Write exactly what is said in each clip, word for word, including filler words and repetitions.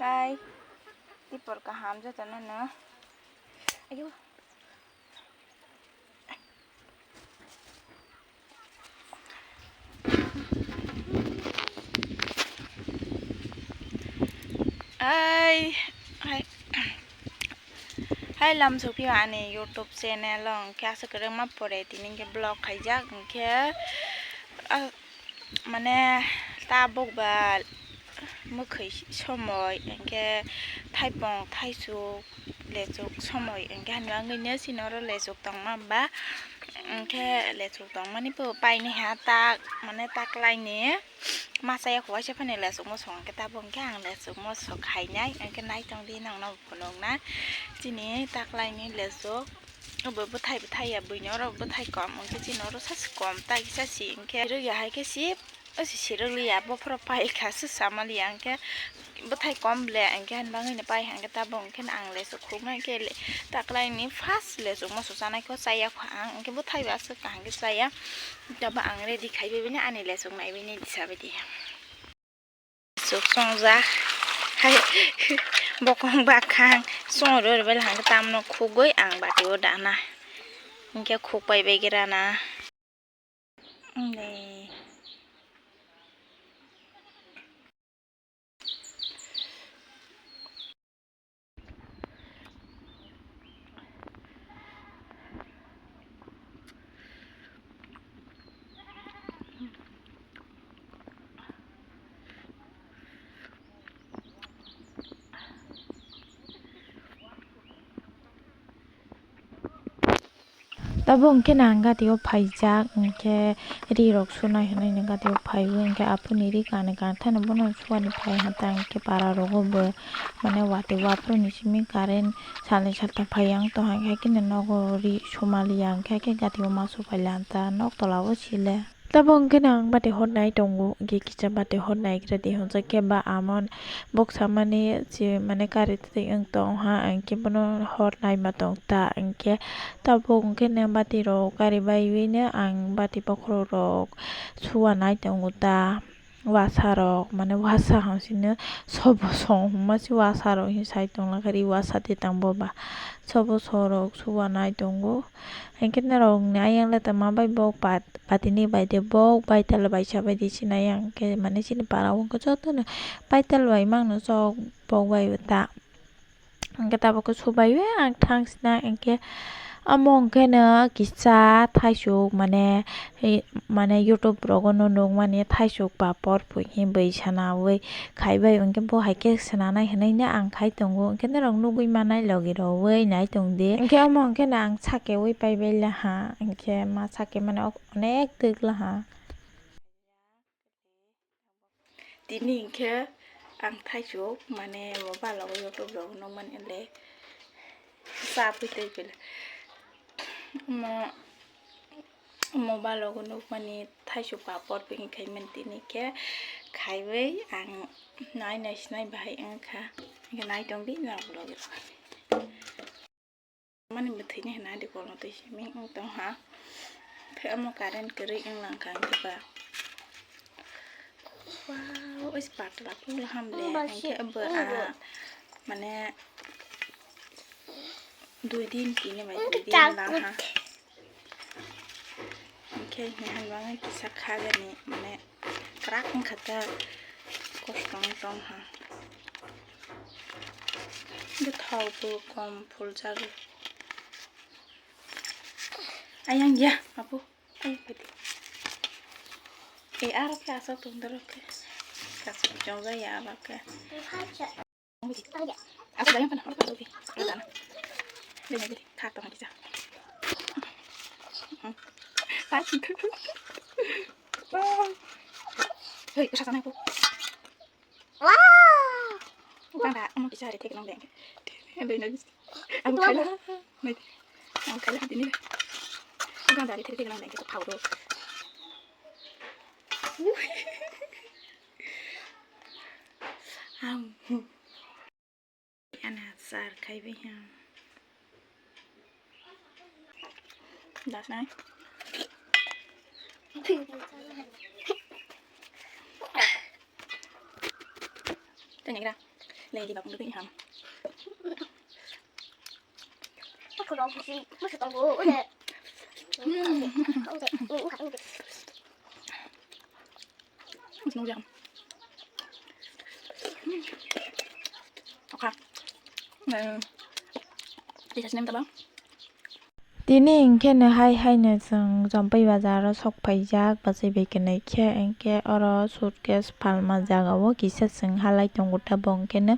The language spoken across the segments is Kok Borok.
Hai, tipor kaham jotono no. Ayo. Hai, hai. Hai, lam sophi ani YouTube channel o, hwnkhe aswk kwrwngma pore tini hwnkhe vlog khaijak, hwnkhe, ah, mane tabuk ba mwkhwi somoi, hwnkhe thaipong, thaisuk, lechuk somoi, hwnkhe hani bagwino chini oro lechuk tongma ba, hwnkhe lechuk tongmani bo painaiha tak, mane taklaini. Ma chaya kho waisa phano lechuk mosok hwnkhe tabuk hwnkhe ang lechuk mosok khainai, hwnkhe naitong di nangno phunukna. Chini taklaini lechuk, obo bwthai bwthai ya, buini oro bwthai kom, hwnkhe chini oro sasu kom, ta kisa si hwnkhe rwya hai khe si, o si sirwk liya, bophoro pai kha se sama liya, hwnkhe bwthai kom ble, hwnkhe hani bagwino pai hwnkhe tabuk hwnkhe ang lechuk khuknai khe le-, taklaini first lechuk mosok chanai kho chaya kho ang, hwnkhe bwthai bo aswk kaham khe chaya. Tabo ang ready khaiwi bini ani lechuk naiwi ni disa baidi. Lechuk chongjak. Hai, bokong bakhang chong rw rw bai hang tamno khugwi ang bati o dana. Hwnkhe khuk pai bai gira na. Inde. Tabuk hwnkhe nang gati o phaijak, hwnkhe ri rok sunai hinui nang gati o phaiwi, hwnkhe aphuru ni ri kanwi kanthano bono suani phai ha ta, hwnkhe para rogo bo mane watwi o aphuru ni simi current salni salta phai yang tong hai khe nogo ri sumaliya, hwnkhe gati o ma supai la ta nok tola o sile. Tabuk hwnkhe no ang bati hor nai tongo, hwnkhe kisa bati hor naigra di hwnjak khe ba amon buksa mani se mane kari twi wng tong ha, hwnkhe bono hor naima tong ta, hwnkhe tabuk hwnkhe no bati rok kari baiwi no ang bati bokhorok rok sua nai tongo ta, wasa rok mane wasa hwn sino sobo song hwnma se wasa rok hinwi sai tong lakha ri wasa twi tang bo ba sobo sorok sua nai tongo. Hwnkhe norokni ayang le tongma bai bo pat-, patini bai de bo baital bai sa bai di sinai ang khe mane chini para o wngkha jotono baital bai mangno chok bok bai ta. Hwnkhe tabuk khe subai o ang thang sinai hwnkhe omo hwnkhe no kisa thaisuk mane, mane YouTube rogo no nukmani thaisuk papor pui hinwi sanawi khaibai hwnkhe bo hai khe swnanai hinui no ang khai tongo, hwnkhe norok nugui manai logi rogwi nai tong di. Hwnkhe omo hwnkhe no ang sakeui paibai laha, hwnkhe ma sake mano onek twk laha. Tini hwnkhe ang thaisuk mane mobile o YouTube rogo nukmani le cha pui tei pele. Omo mobile rogo nukmani thaisuk papor pini khaimani tini khe khaiwi ang nai nai sinai bahai wngkha. Hwnkhe nai tongdi norok logi rok. Mani bwthwini hwnna adi kolno twi simi wng tong ha. Khe omo current kwrwi wng lang kha hwnkhe ba. Wow, ois patla phul ham le. Hwnkhe bo a mane dui din tini bai dui din lang ha. Hwnkhe hwnwi hwnwi kisa khagani mane kwrak wngkha ta kosto wng tong ha. Hwnkhe thok bo kom phul jagwi. Ayang ya apo. Ayang phaidi. E aro khe asok tong doro khe. Kasu chongjak ya aro khe. Aku bayang kana, aku supi. Aku dana. Dene dene, kha tong kisa. Hei, kisa sana aku. Wow. Bang da, amo kisa re thek nong deng. Dene dene. Aku khala. Nai. Aku khala dene. Bang da re thek nong deng, kisa powder. Am. Ana sar khai bai ha. Das nai. Tanya kira. Lady bak nugui ham. Nung jam. Okha. Eh, tisa sinem taba. Tini hinkhe no hai hai no chwng Jompui bazar o sok phaijak, bachai bai kwnwi khe, hinkhe oro suitcase palma jaga o kisa chwng halai tongo, tabuk hinkhe no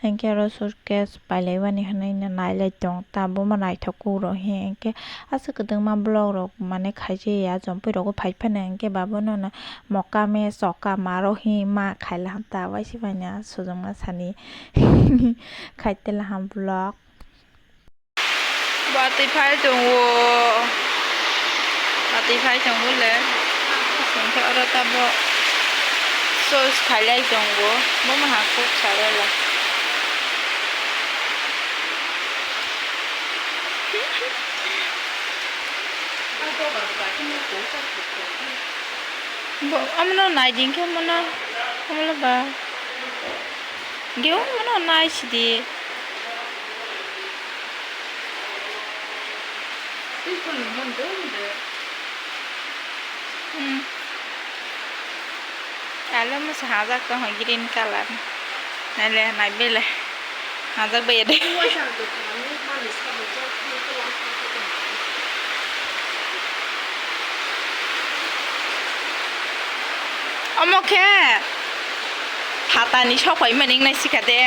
hinkhe oro suitcase pailai mani hinwi no nailai tong, tabuk ma naithok kuk rok hinkhe aswk kwdwkma vlog rok mane khaijaya Jompui rogo phai phano hinkhe babono no mokame choka maro hi ma khailaham ta waisi baina sujuma sani khaitelaham vlog. Watwi phai tongo, watwi phai tongo le, sengkhe oro tabo sos khailai tongo, bono ha kuk sabai le. Bo, omono nai di hinkhe omono, omono ba. Hinkhe omono nai sidi. Hmm. Alo masa hajak tong green colour. Nai le nai bele. Hajak bai de. Omo khe phatani sok pai mani wngna sikha de.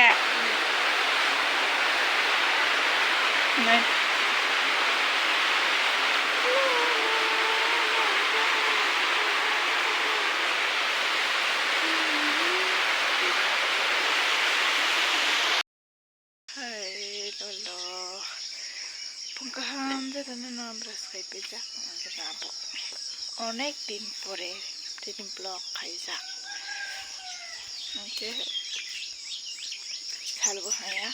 Hai lolo. Phung kaham jatano no brush khai pijak, ang khe tabuk onek din pore tini vlog khaijak. Ang khe salbo haya.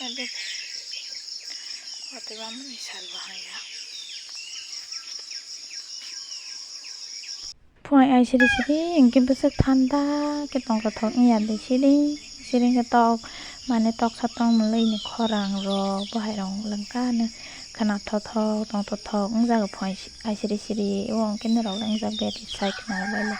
Ade watwi bamani salbo haya. Phung ai siri siri hinkhe bwswk thanda khe tongthothok wngya de siri siri hinkhe tok mane toksa tongmwlwini khorang rok bohairok lwngkha hwnwi khwnathok thok tongthothok wngjago phung ai siri siri o hinkhe norok le wngjak beri sai khwnabaile.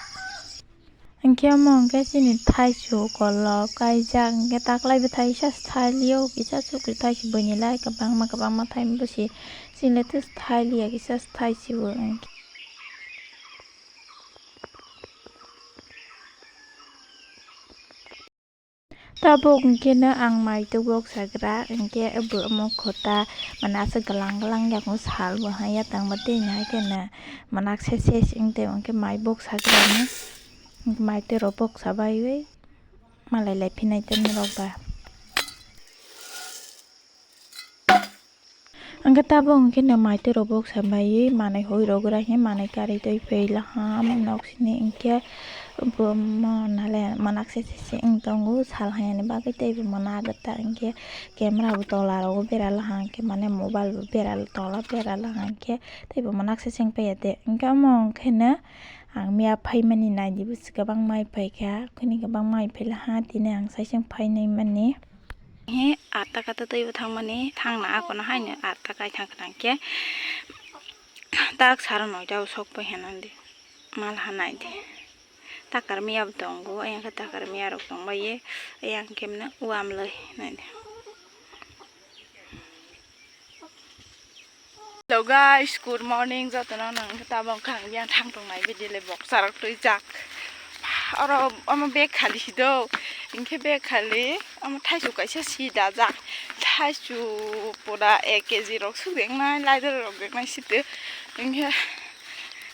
Hinkhe omo hinkhe chini thaichuk kolok kaijak hinkhe taklai bwthai kisa se thailio kisa chukri thaichuk buini lai kwbangma kwbangma thai busi chini le tei thailiya kisa se thaichuk. Tabuk hinkhe no ang mai tubuk sagra hinkhe bo omo kota mane aswk glang glang yakung sal bo haiya tangma tei hai khe no manak se se wng tei hinkhe mai buk sagra no mai tei rw buk sa baiwi malai lai phinai tei norok ba. Hwnkhe tabuk hwnkhe no mai twi rok bwksa baiwi manwi hoi rok gra hinkhe manwi karwi twi phaila ham nok sini hinkhe bo mo nale manak se se se wng tongo sal hai yani bagwi tei bo mona agata hinkhe camera bo tola rogo bera la hinkhe mane mobile bo bera tola bera la hinkhe tei bo manak se se wng paiya de hinkhe omo hinkhe no ang miya phaimani naidi bwswk kwbang mai phaikha khwni kwbang mai phailaha tini ang sai se wng phainai mani. He atta kata twi bo thangmani thangna akono haino atta kai thang khna khe tak saro noita o sok pai hwnandi mal hanai di takar miya bo tongo ayang khe takar miya rok tong bai ye ayang khe mane uam loi nai di. Hello guys, good morning. Jotono nang tabok kha ang yang thang tong nai video le boksa rok twi jak. Oro omo bag khali si do. Hinkhe bag khali omo thaisu kaisa si da jak. Thaisu pura ek K G rok su beng nai, laidor rok beng nai si de. Hinkhe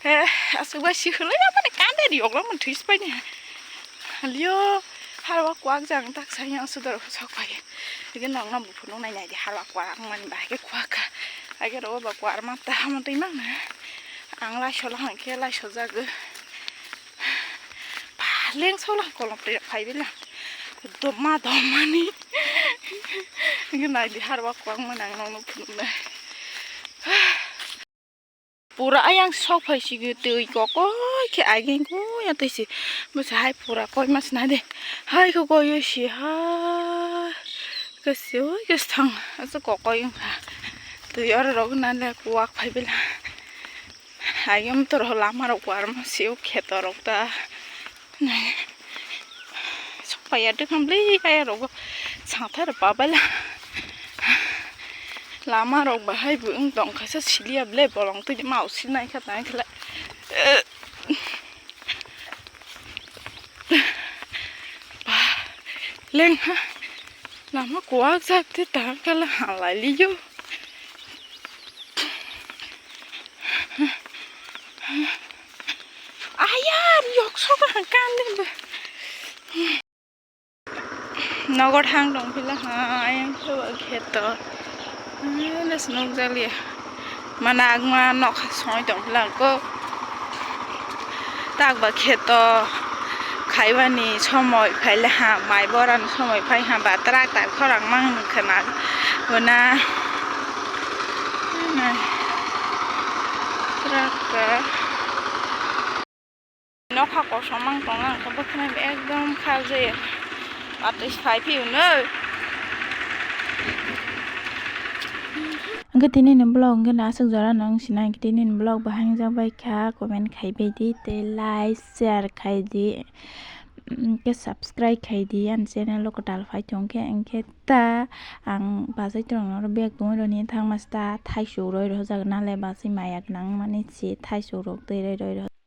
he asuk bai si khulai ya mane kande ri ok mane thwi spai ni. Halio harwa kwak jang tak sa yang su dor sok pai. Ege nang na Phunuk nai nai di halwa kwar ang mani bahai khe khua kha. Age ro ba kwar ma ta hamo twi mang na. Ang lai sola hang khe lai sojago. Ba leng sola kolom twi phai bila. Doma doma ni. Age nai di harwa kwar ang mani ang nang no phunuk nai. Pura ayang sok phai si twi kokoi khe aging kuya twi si. Bwsa hai pura koi mas na de. Hai khe koi si hai. Kasi oi kasi thang. Asa kokoi wngkha. Twi oro rok na le kuwak phai bela. Ayam to lama rok warma si o kheto rok ta. Sokpaiya twi khan bwlai kaya rogo sangthar babala. Lama rok bahai bo wng tong kha sa siliya bwlai bolong twi ma usi nai kha tang khala. Ba leng ha lama kuwak jak te tang khala halai liyo. Ayar yok sok kan din. Nogo thang tong phila ha ayang khe kheto. Nukjaliya. Mana agma nokha soi tong phila ko. Tak ba kheto khaibani somoi phaile ha mai borani somoi phai ha ba trak tak khorang mang khana bona. Trak tak. Nokha kosom mang tong ang khe bwkhwnai ekdom khajaya. Atwi sai phiyunw. Hwnkhe tini ni vlog hwnkhe no aswk jora no wng sinai, tini ni vlog bahai wngjak bai kha, comment khai bai di tei like share khai di, hwnkhe subscribe khai di ani channel o kwtal phai thung khe, hwnkhe ta ang bachai tong oro bag tongwi roni thangma sta thaisuk roi rw jak nale bachai maya gwnang mani se thaisuk rok twi roi roi rw.